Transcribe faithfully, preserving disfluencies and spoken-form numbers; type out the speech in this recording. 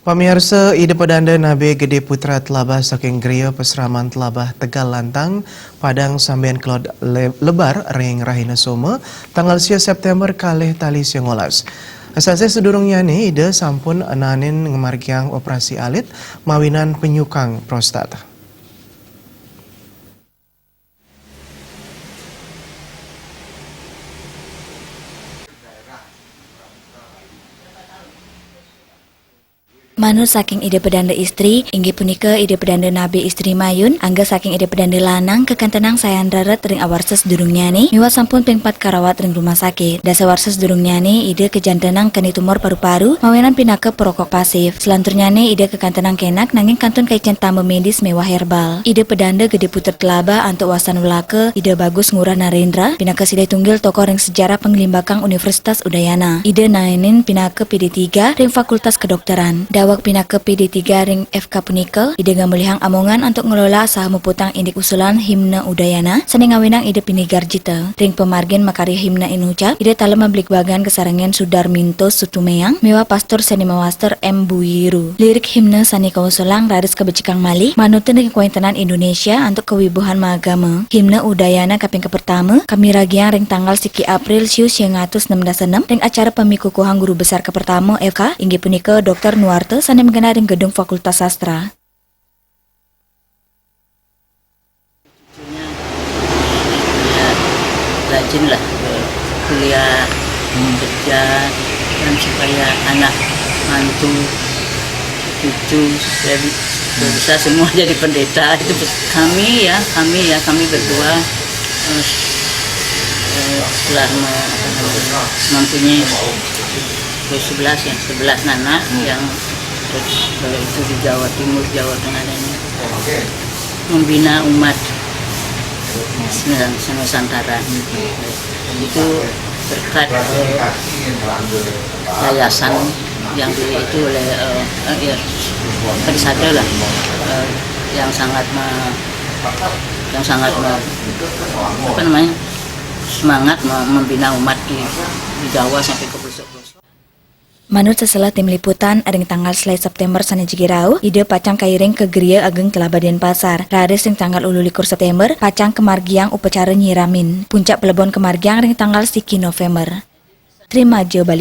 Pamiarsa, Ida Pedanda Nabe Gede Putra Telabah saking Griya Pesraman Telabah Tegal Lantang, Padang sambian kelod le-, lebar ring rahina Soma, tanggal sia September kalih tali sia ngolas. Sasih sadurungnyane Ida sampun naenin ngamargiang operasi alit mawinan penyukang prostat. Manut saking Ida Pedanda istri, inggih punika Ida Pedanda Nabe istri mayun, angga saking Ida Pedanda lanang kakantenang sayan rered ring awarsa sadurungnyane, miwah sampun ping pat karawat ring rumah sakit. Dasawarsa sadurungnyane, Ida kajantenang keni tumor paru-paru, mawinan pinaka perokok pasif. Selanturnyane, Ida kakantenang kenak, nanging kantun kaicen tamba medis miwah herbal. Ida Pedanda Gede Putra Telabah antuk wastan welaka, Ida Bagus Ngurah Narendra, pinaka silih tunggil tokoh ring sejarah panglimbakang Universitas Udayana. Ida naenin pinaka P D tiga ring Fakultas Kedokteran. Daweg pinaka P D tiga ring F K punika, Ida ngamolihang amongan antuk ngelola saha muputang indik usulan himne Udayana sane ngawinang Ida pinih garjita. Ring pamargin makarya himne inucap, Ida taler mabligbagan kasarengin Sudarminto Sutumeang miwah Pastur sane mawaster M Buiru. Lirik himne sane kausulang raris kabecikang malih, manutun ring kawéntenan Indonesia antuk kawibuhan maagama. Himne Udayana kaping kapertama kamiragiang ring tanggal siki April siu siang atus enam belas enam ring acara pamikukuhang Guru Besar kapertama F K, inggih punika Doktor Nuarta sane magenah ring Gedung Fakultas Sastra. Cucunya, ya, rajin lah, eh, kuliah, kerja, dan supaya anak mantu, cucu, supaya bi-, supaya bisa semua jadi pendeta. Itu pe-, kami ya, kami ya, kami berdua, eh, eh, telah me-, apa namanya, mempunyai sebelas ya, sebelas anak yang terus, eh, itu di Jawa Timur, Jawa Tengah dan membina umat Nusantara. Itu berkat, eh, yayasan yang di, itu oleh, eh, eh, ya, Perisada lah, eh, yang sangat me-, yang sangat me-, apa namanya, semangat me-, membina umat di, di Jawa sampai ke pelosok-pelosok. Manut seselah tim liputan, ring tanggal selaé September sane jegi rauh, Ida pacang kairing ka Griya Ageng Telabah Denpasar. Raris ring tanggal ulu likur September, pacang kamargiang upacara nyiramin. Puncak palebon kamargiang ring tanggal siki November. Trimaja Bali.